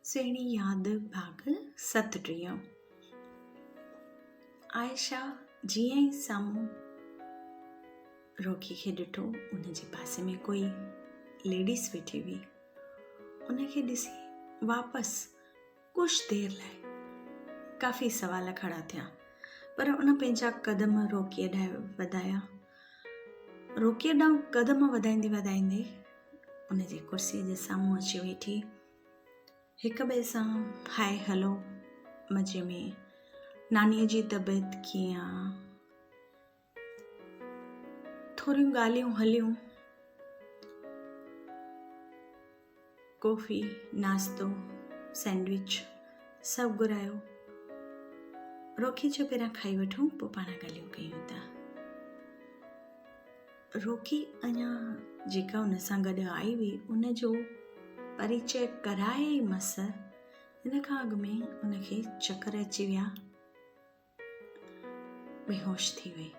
سهڻي ياد ڀاڳ 37. عائشه جيئن ئي سامهون روڪي کي ڏٺو، ان جي پاسي ۾ ڪوئي ليڊيز ويٺي هئي. ان کي ڏسي واپس ڪجهه دير لاء ڪافي سوال کڙا ٿيا، پر ان پنهنجا قدم روڪيء ڏانهن وڌايا. روڪيء ڏانهن قدم وڌائيندي وڌائيندي ان جي ڪرسيء جي سامهون اچي ويٺي. هڪ ٻئي سان هاء هلو مزي ۾، نانيء جي طبيعت ڪيئن آ؟ ٿوريون ڳالهيون هليون. ڪافي، ناشتو، سينڊوچ سڀ گهرايو. روڪي چيو پهريان کائي وٺون پوء پاڻ ڳالهيون ڪيون ٿا. روڪي اڃا جيڪا ان سان گڏ آئي هئي ان جو پريچئه ڪرائي ئي مس ان کان اڳ ۾ ان کي چڪر اچي ويا. بيهوش ٿي وئي.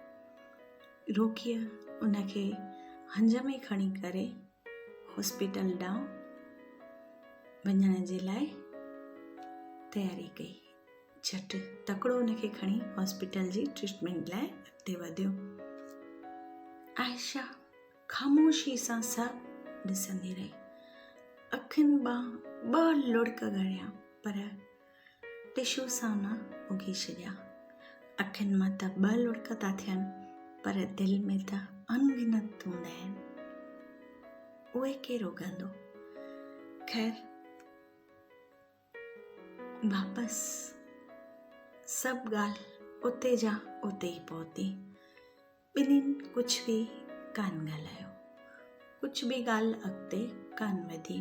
روڪيء ان کي هنج ۾ کڻي ڪري هاسپيٽل ڏانهن وڃڻ جي لاء تياري ڪئي. جهٽ تڪڙو ان کي کڻي هاسپيٽل جي ٽريٽمينٽ لاء اڳتي وڌيو. عائشه خاموشي سان سڀ ڏسندي رهي. اکين مان ٻه لڙڪ ڳڙيا پر ٽشو سان نه اگهي ڇڏيا. اکين مان ته ٻه لڙڪ ٿا ٿين پر دل ۾ ته ان گنت هوندا آهن. اهي ڪير اگهندو؟ خير واپس سڀ ڳالهه اتي جا اتي ئي پهتي. ٻنهين ڪجهه به ڪانه ڳالهايو. ڪجهه به ڳالهه اڳتي ڪانه وڌي.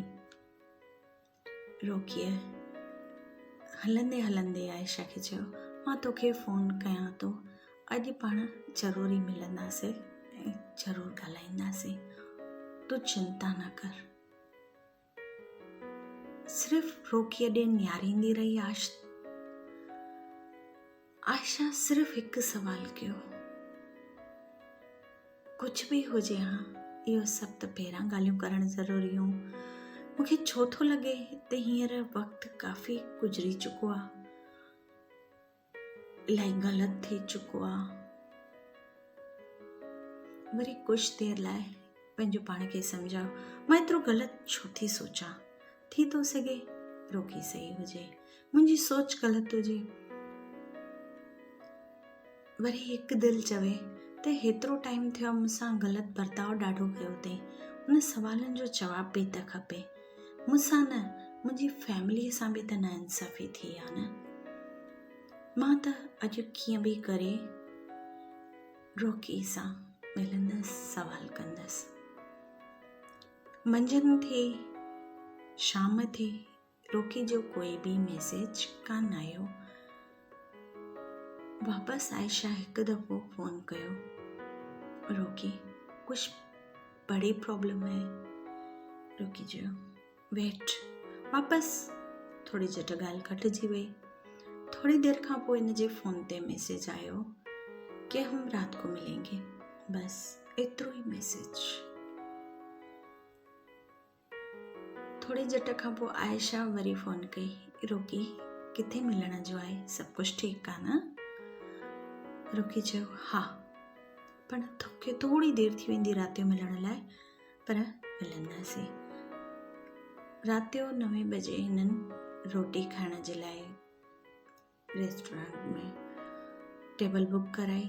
روڪيء هلندي هلندي عائشه کي چيو، مان توکي فون ڪيان ٿو، اڄ پاڻ ضرور ئي ملنداسين ۽ ضرور ڳالهائينداسين، تون چنتا نه ڪر. صرف روڪيء ڏي نهاريندي رهي عائشه صرف هڪ سوال ڪيو، ڪجهه به هجي ها، اهو سڀ ته پهريان ڳالهيون ڪرڻ ضروري هيون. مون کي ڇو ٿو لڳي ته هينئر وقت ڪافي گذري چڪو آ، الاهي غلط ٿي چڪو آ. وري ڪجهه دير لاء پنهنجو پاڻ کي سمجهايو، مان ايترو غلط ڇو ٿي سوچان؟ ٿي ٿو سگهي روڪي صحيح هجي، منهنجي سوچ غلط هجي. وري هڪ دل چوي ته هيترو ٽائيم ٿيو آهي مون سان غلط برتاء ڏاڍو ڪيو اٿئي ان سوالن جو جواب به ته کپي مون سان نه منهنجي فيمليء سان به ته ناانصافي ٿي آهي نه مان ته اڄ ڪيئن به ڪري روڪي سان ملندس سوال ڪندس منجهند ٿي شام ٿي روڪي جو ڪوئي به ميسيج ڪانه آيو. واپس عائشه هڪ دفعو فون ڪيو. روڪي ڪجهه بڙي پرابلم هي. روڪي چيو ويٽ. واپس ٿوري جهٽ ڳالهه ڪٽجي وئي. ٿوري دير کان پوء هن جي فون تي ميسيج آيو ڪي هم رات ڪو ملين گي. بس ايترو ئي ميسيج. ٿوري جهٽ کان پوء عائشه وري فون ڪئي، روڪي ڪٿي ملڻ جو آهي، سڀ ڪجهه ٺيڪ آ نه؟ روڪي چيو، ها، پر توکي ٿوري دير ٿي ويندي رات جو ملڻ لاء، پر ملنداسين. رات جو نوين بجي هنن روٽي کائڻ جي لاء ريسٽورانٽ ۾ ٽيبل بڪ ڪرائي.